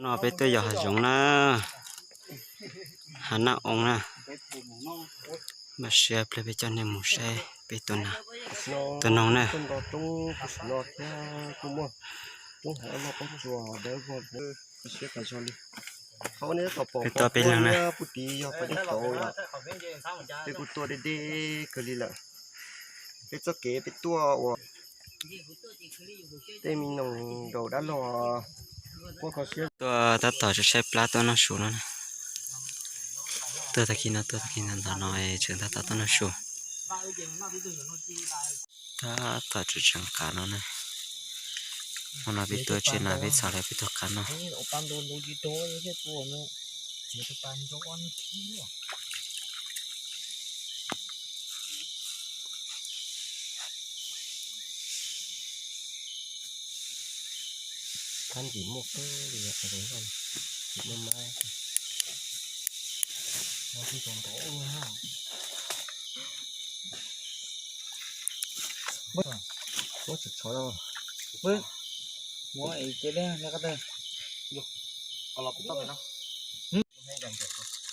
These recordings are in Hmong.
No peb tuaj yos hav zoov na, hav naj oo na. Npaj siab pliag peb coj nej mus saib peb tua nas, tua noog na. Peb tua peb leeg na. Peb kuj tuaj deb deb kawg li lawm. Peb txoj kev peb tuaj ua tej me noog nraum dab laug. Tuaj tab tom tseem saib plab tuaj noj su no. Tuaj tag kis no, tuaj tag kis ntawm no tseem tab tom tuaj noj su. Tab tom tseem tseem qav no na. Hmo no peb tuaj tsev na peb txhom lawm peb tuaj qav no.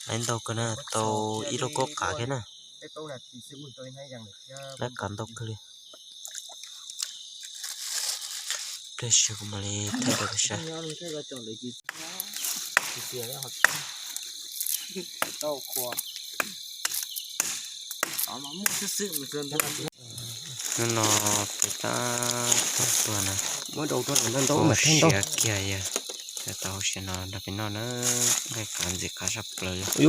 Laiv ntau kawg na, tau ib lub kob qav thiab na. Laiv qav ntau kawg li. Pliag seb kuv mam li thaij rau peb saib. Hnub no peb tab tom tuaj na, hauv siav kiag yog, tau hauv siav no nrog peb noj na, nqaij qav ntxim qab tshaj plaws li.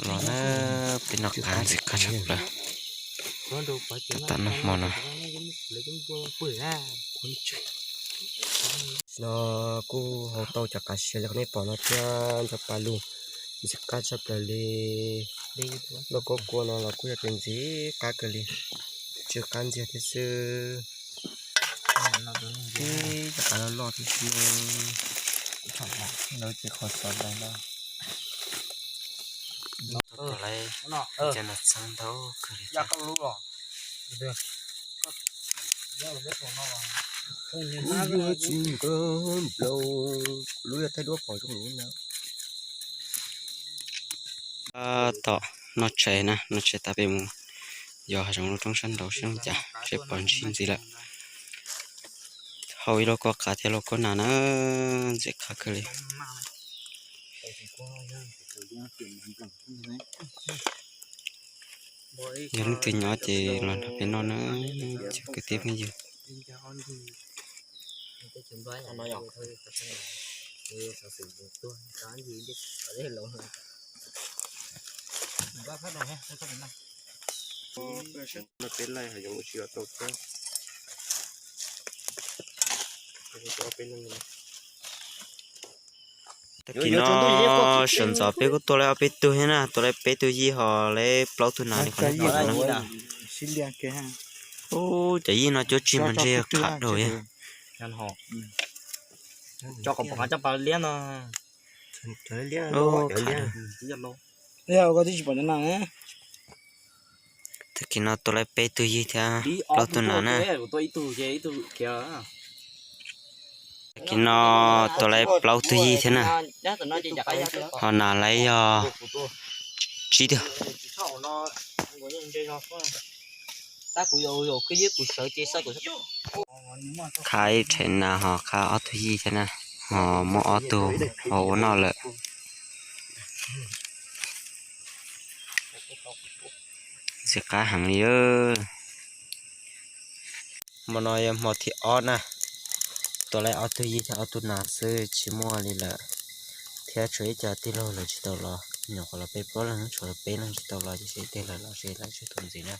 Los na, peb noj qav ntxim qab tshaj plaws. Tam noj hmo no. No kuj hau tau cov qav siav li qhov nej pom no thiab ntxhua pa lug, ntxim qab tshaj plaws li. Lub kob kua no los kuj yog tias ntxim qab kawg li, tsw qab ntxiag thiab xwb. Ib cov qav loj loj thiab xwb. Lawv ces qhov xov dais no. Cov no txheeb ntau kawg li. Lub yog thaij duab pom zoo li no. Tom noj tshais na, noj tshais tas peb mus yos hav zoov lub roob sab nraud seb zoo cas, seb pom ntsib ntxiv lawm. Hau ib lub kob qav thiab lub kob nas na, ntxim qab kawg li. Yog leej twg nyob ces los nrog peb noj na, cov kwv tij phooj ywg. Tag kis no sawv ntxov peb kuj tua lawm ob peb tug thiab na, tua lawm peb tug yij ho lawm plaub tug nas li qhov nej pom no. Ub, cov yij no cuab tsis mas ntshe yog qab dhau thiab. Tag kis no tua lawm peb tug yij thiab plaub tug nas na. Tag kis no tua lawm plaub tug yij thiab na, ho nas lawm yog tsib tug. Qhab ib rhav nas ho qhab ob tug yij thiab na, ho muaj ob tug ho ua noj lawm. Ntxim qab heev li. Hmo no yog hmo thib ob na, tua lawm ob tug yij thiab ob tug nas xwb tsis muaj li lawm, thiab tshuav ib co tij laug lawv tsis tau los, nyuam qhuav los peb plaub leeg, tshuav peb leeg tsis tau los ces seb tej lawv los seb lawv tseem tua ntxiv na.